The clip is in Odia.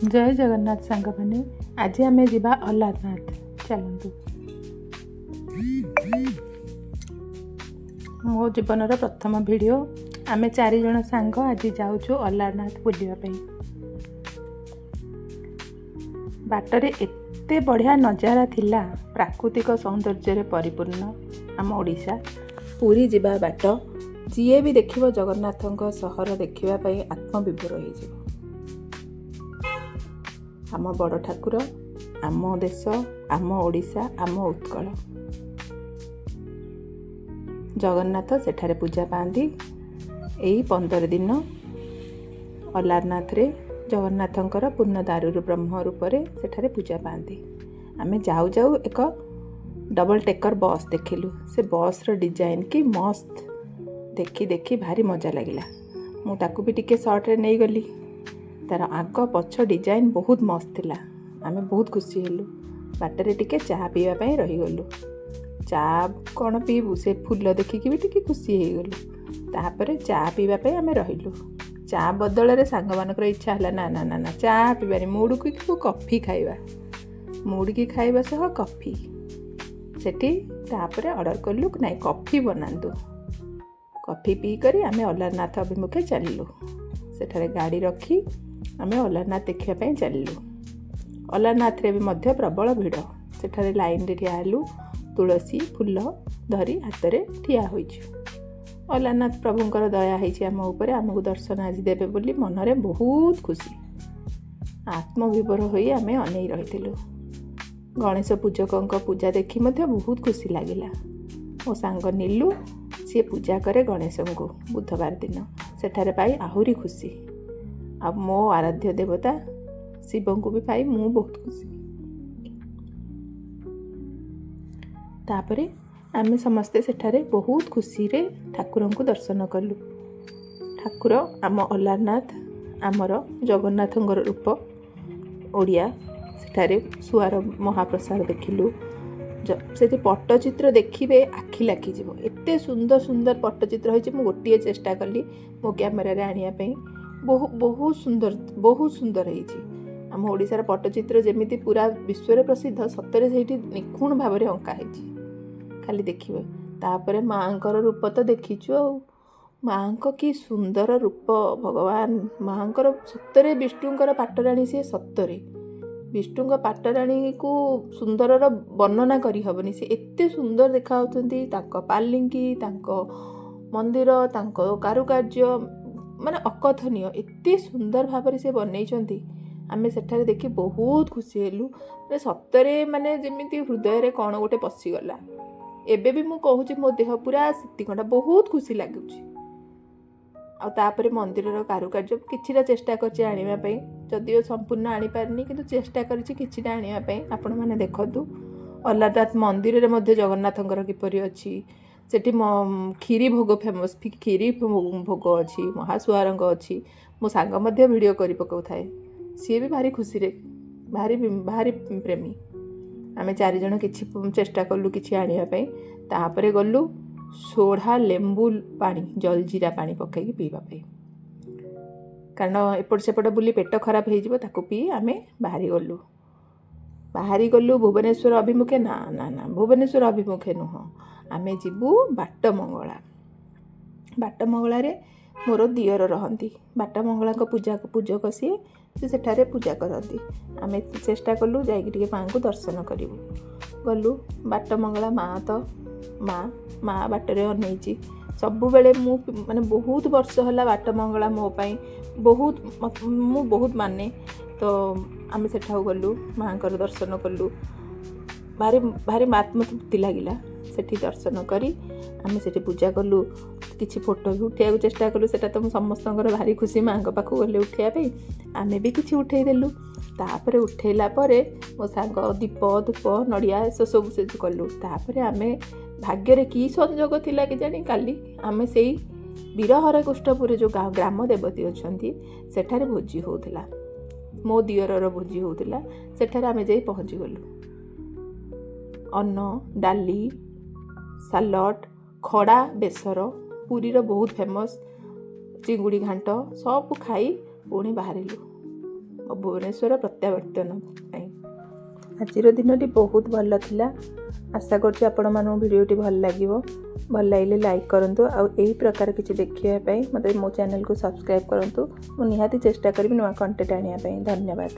ଜୟ ଜଗନ୍ନାଥ ସାଙ୍ଗମାନେ, ଆଜି ଆମେ ଯିବା ଅଲାରନାଥ। ଚାଲନ୍ତୁ। ମୋ ଜୀବନର ପ୍ରଥମ ଭିଡ଼ିଓ। ଆମେ ଚାରିଜଣ ସାଙ୍ଗ ଆଜି ଯାଉଛୁ ଅଲାରନାଥ ବୁଲିବା ପାଇଁ। ବାଟରେ ଏତେ ବଢ଼ିଆ ନଜାରା ଥିଲା, ପ୍ରାକୃତିକ ସୌନ୍ଦର୍ଯ୍ୟରେ ପରିପୂର୍ଣ୍ଣ ଆମ ଓଡ଼ିଶା। ପୁରୀ ଯିବା ବାଟ ଯିଏ ବି ଦେଖିବ, ଜଗନ୍ନାଥଙ୍କ ସହର ଦେଖିବା ପାଇଁ ଆତ୍ମବିଭୋର ହେଇଯିବ। ଆମ ବଡ଼ ଠାକୁର, ଆମ ଦେଶ, ଆମ ଓଡ଼ିଶା, ଆମ ଉତ୍କଳ। ଜଗନ୍ନାଥ ସେଠାରେ ପୂଜା ପାଆନ୍ତି। ଏଇ 15 ଦିନ ଅଲାରନାଥରେ ଜଗନ୍ନାଥଙ୍କର ପୂର୍ଣ୍ଣ ଦାରୁରୁ ବ୍ରହ୍ମ ରୂପରେ ସେଠାରେ ପୂଜା ପାଆନ୍ତି। ଆମେ ଯାଉ ଯାଉ ଏକ ଡବଲ୍ ଟେକର୍ ବସ୍ ଦେଖିଲୁ। ସେ ବସ୍ର ଡିଜାଇନ୍ କି ମସ୍ତ! ଦେଖି ଦେଖି ଭାରି ମଜା ଲାଗିଲା। ମୁଁ ତାକୁ ବି ଟିକେ ସର୍ଟରେ ନେଇଗଲି। ତା'ର ଆଗ ପଛ ଡିଜାଇନ୍ ବହୁତ ମସ୍ତ ଥିଲା। ଆମେ ବହୁତ ଖୁସି ହେଲୁ। ବାଟରେ ଟିକେ ଚାହା ପିଇବା ପାଇଁ ରହିଗଲୁ। ଚା କ'ଣ ପିଇବୁ, ସେ ଫୁଲ ଦେଖିକି ବି ଟିକେ ଖୁସି ହେଇଗଲୁ। ତାପରେ ଚା ପିଇବା ପାଇଁ ଆମେ ରହିଲୁ। ଚା ବଦଳରେ ସାଙ୍ଗମାନଙ୍କର ଇଚ୍ଛା ହେଲା, ନା ନା ନା ନା, ଚା ପିଇବାନି, ମୁଡ଼ୁକି କଫି ଖାଇବା। ମୁଡ଼ୁକି ଖାଇବା ସହ କଫି ସେଠି ତାପରେ ଅର୍ଡ଼ର କଲୁ, ନାଇଁ କଫି ବନାନ୍ତୁ। କଫି ପିଇକରି ଆମେ ଅଲାରନାଥ ଅଭିମୁଖେ ଚାଲିଲୁ। ସେଠାରେ ଗାଡ଼ି ରଖି ଆମେ ଅଲାରନାଥ ଦେଖିବା ପାଇଁ ଚାଲିଲୁ। ଅଲାରନାଥରେ ବି ମଧ୍ୟ ପ୍ରବଳ ଭିଡ଼। ସେଠାରେ ଲାଇନରେ ଠିଆ ହେଲୁ। ତୁଳସୀ ଫୁଲ ଧରି ହାତରେ ଠିଆ ହୋଇଛୁ। ଅଲାରନାଥ ପ୍ରଭୁଙ୍କର ଦୟା ହେଇଛି ଆମ ଉପରେ, ଆମକୁ ଦର୍ଶନ ଆଜି ଦେବେ ବୋଲି ମନରେ ବହୁତ ଖୁସି, ଆତ୍ମବିଭୋର ହୋଇ ଆମେ ଅନେଇ ରହିଥିଲୁ। ଗଣେଶ ପୂଜକଙ୍କ ପୂଜା ଦେଖି ମଧ୍ୟ ବହୁତ ଖୁସି ଲାଗିଲା। ମୋ ସାଙ୍ଗ ନୀଲୁ, ସିଏ ପୂଜା କରେ ଗଣେଶଙ୍କୁ ବୁଧବାର ଦିନ, ସେଠାରେ ପାଇ ଆହୁରି ଖୁସି। ଆଉ ମୋ ଆରାଧ୍ୟ ଦେବତା ଶିବଙ୍କୁ ବି ପାଇ ମୁଁ ବହୁତ ଖୁସି। ତାପରେ ଆମେ ସମସ୍ତେ ସେଠାରେ ବହୁତ ଖୁସିରେ ଠାକୁରଙ୍କୁ ଦର୍ଶନ କଲୁ। ଠାକୁର ଆମ ଅଲାରନାଥ, ଆମର ଜଗନ୍ନାଥଙ୍କର ରୂପ ଓଡ଼ିଆ। ସେଠାରେ ସୁଆର ମହାପ୍ରସାଦ ଦେଖିଲୁ। ସେଠି ପଟ୍ଟଚିତ୍ର ଦେଖିବେ, ଆଖି ଲାଖିଯିବ, ଏତେ ସୁନ୍ଦର ସୁନ୍ଦର ପଟ୍ଟଚିତ୍ର ହେଇଛି। ମୁଁ ଗୋଟିଏ ଚେଷ୍ଟା କଲି ମୋ କ୍ୟାମେରାରେ ଆଣିବା ପାଇଁ। ବହୁତ ସୁନ୍ଦର, ବହୁତ ସୁନ୍ଦର ହେଇଛି। ଆମ ଓଡ଼ିଶାର ପଟ୍ଟଚିତ୍ର ଯେମିତି ପୁରା ବିଶ୍ୱରେ ପ୍ରସିଦ୍ଧ, ସତରେ ସେଇଠି ନିଖୁଣ ଭାବରେ ଅଙ୍କା ହେଇଛି, ଖାଲି ଦେଖିବେ। ତାପରେ ମାଆଙ୍କର ରୂପ ତ ଦେଖିଛୁ। ଆଉ ମାଆଙ୍କ କି ସୁନ୍ଦର ରୂପ! ଭଗବାନ ମାଆଙ୍କର ସତରେ ବିଷ୍ଣୁଙ୍କର ପାଟରାଣୀ ସିଏ। ସତରେ ବିଷ୍ଣୁଙ୍କ ପାଟରାଣୀକୁ ସୁନ୍ଦରର ବର୍ଣ୍ଣନା କରିହେବନି। ସେ ଏତେ ସୁନ୍ଦର ଦେଖାଯାଉଛନ୍ତି। ତାଙ୍କ ପାଲିଙ୍କି, ତାଙ୍କ ମନ୍ଦିର, ତାଙ୍କ କାରୁକାର୍ଯ୍ୟ ମାନେ ଅକଥନୀୟ। ଏତେ ସୁନ୍ଦର ଭାବରେ ସେ ବନେଇଛନ୍ତି। ଆମେ ସେଠାରେ ଦେଖି ବହୁତ ଖୁସି ହେଲୁ। ମାନେ ସତରେ ମାନେ ଯେମିତି ହୃଦୟରେ କ'ଣ ଗୋଟେ ପଶିଗଲା। ଏବେ ବି ମୁଁ କହୁଛି, ମୋ ଦେହ ପୁରା ସେତିକଟା, ବହୁତ ଖୁସି ଲାଗୁଛି। ଆଉ ତାପରେ ମନ୍ଦିରର କାରୁକାର୍ଯ୍ୟ କିଛିଟା ଚେଷ୍ଟା କରିଛି ଆଣିବା ପାଇଁ। ଯଦିଓ ସମ୍ପୂର୍ଣ୍ଣ ଆଣିପାରିନି, କିନ୍ତୁ ଚେଷ୍ଟା କରିଛି କିଛିଟା ଆଣିବା ପାଇଁ। ଆପଣମାନେ ଦେଖନ୍ତୁ, ଅଲାରନାଥ ମନ୍ଦିରରେ ମଧ୍ୟ ଜଗନ୍ନାଥଙ୍କର କିପରି ଅଛି। ସେଠି କ୍ଷୀରି ଭୋଗ ଫେମସ୍, କ୍ଷୀରି ଭୋଗ ଅଛି, ମହାସୁଆରଙ୍କ ଅଛି। ମୋ ସାଙ୍ଗ ମଧ୍ୟ ଭିଡ଼ିଓ କରି ପକାଉଥାଏ। ସିଏ ବି ଭାରି ଖୁସିରେ, ଭାରି ଭାରି ପ୍ରେମୀ। ଆମେ ଚାରିଜଣ କିଛି ଚେଷ୍ଟା କଲୁ କିଛି ଆଣିବା ପାଇଁ। ତାପରେ ଗଲୁ ସୋଢ଼ା ଲେମ୍ବୁ ପାଣି, ଜଲଜିରା ପାଣି ପକାଇକି ପିଇବା ପାଇଁ, କାରଣ ଏପଟ ସେପଟ ବୁଲି ପେଟ ଖରାପ ହେଇଯିବ। ତାକୁ ପିଇ ଆମେ ବାହାରି ଗଲୁ। ବାହାରି ଗଲୁ ଭୁବନେଶ୍ୱର ଅଭିମୁଖେ। ନା ନା ନା, ଭୁବନେଶ୍ୱର ଅଭିମୁଖେ ନୁହଁ, ଆମେ ଯିବୁ ବାଟ ମଙ୍ଗଳା। ବାଟ ମଙ୍ଗଳାରେ ମୋର ଦିଅର ରହନ୍ତି। ବାଟ ମଙ୍ଗଳାଙ୍କ ପୂଜା ପୂଜକ ସିଏ, ସେ ସେଠାରେ ପୂଜା କରନ୍ତି। ଆମେ ଚେଷ୍ଟା କଲୁ ଯାଇକି ଟିକେ ମାଆଙ୍କୁ ଦର୍ଶନ କରିବୁ। ଗଲୁ ବାଟ ମଙ୍ଗଳା। ମା ତ ମା, ମା ବାଟରେ ଅନେଇଛି ସବୁବେଳେ। ମୁଁ ମାନେ ବହୁତ ବର୍ଷ ହେଲା ବାଟ ମଙ୍ଗଳା ମୋ ପାଇଁ ବହୁତ, ମୁଁ ବହୁତ ମାନେ। ତ ଆମେ ସେଠାକୁ ଗଲୁ, ମାଆଙ୍କର ଦର୍ଶନ କଲୁ। ଭାରି ଭାରି ଆତ୍ମତୃପ୍ତି ଲାଗିଲା। ସେଠି ଦର୍ଶନ କରି ଆମେ ସେଠି ପୂଜା କଲୁ। କିଛି ଫଟୋ ବି ଉଠାଇବାକୁ ଚେଷ୍ଟା କଲୁ। ସେଟା ତ ସମସ୍ତଙ୍କର ଭାରି ଖୁସି ମାଆଙ୍କ ପାଖକୁ ଗଲେ ଉଠାଇବା ପାଇଁ। ଆମେ ବି କିଛି ଉଠେଇଦେଲୁ। ତାପରେ ଉଠେଇଲା ପରେ ମୋ ସାଙ୍ଗ ଦୀପ, ଧୂପ, ନଡ଼ିଆ ଏସବୁ ସେ କଲୁ। ତାପରେ ଆମେ ଭାଗ୍ୟରେ କି ସଂଯୋଗ ଥିଲା କେଜାଣି, କାଲି ଆମେ ସେଇ ବୀରହର କୁଷ୍ଠପୁରରେ ଯେଉଁ ଗ୍ରାମ ଦେବତୀ ଅଛନ୍ତି, ସେଠାରେ ଭୋଜି ହେଉଥିଲା। ମୋ ଦିଅରର ଭୋଜି ହେଉଥିଲା। ସେଠାରେ ଆମେ ଯାଇ ପହଞ୍ଚିଗଲୁ। ଅନ୍ନ, ଡାଲି, ସାଲଡ଼, ଖଡ଼ା ବେସର, ପୁରୀର ବହୁତ ଫେମସ୍ ଚିଙ୍ଗୁଡ଼ି ଘାଣ୍ଟ, ସବୁ ଖାଇ ପୁଣି ବାହାରିଲୁ। ଭୁବନେଶ୍ୱର ପ୍ରତ୍ୟାବର୍ତ୍ତନ ପାଇଁ। ଆଜିର ଦିନଟି ବହୁତ ଭଲ ଥିଲା। ଆଶା କରୁଛି ଆପଣମାନଙ୍କୁ ଭିଡ଼ିଓଟି ଭଲ ଲାଗିବ। ଭଲ ଲାଗିଲେ ଲାଇକ୍ କରନ୍ତୁ ଆଉ ଏହି ପ୍ରକାର କିଛି ଦେଖିବା ପାଇଁ ମୋତେ ମୋ ଚ୍ୟାନେଲକୁ ସବସ୍କ୍ରାଇବ୍ କରନ୍ତୁ। ମୁଁ ନିହାତି ଚେଷ୍ଟା କରିବି ନୂଆ କଣ୍ଟେଣ୍ଟ ଆଣିବା ପାଇଁ। ଧନ୍ୟବାଦ।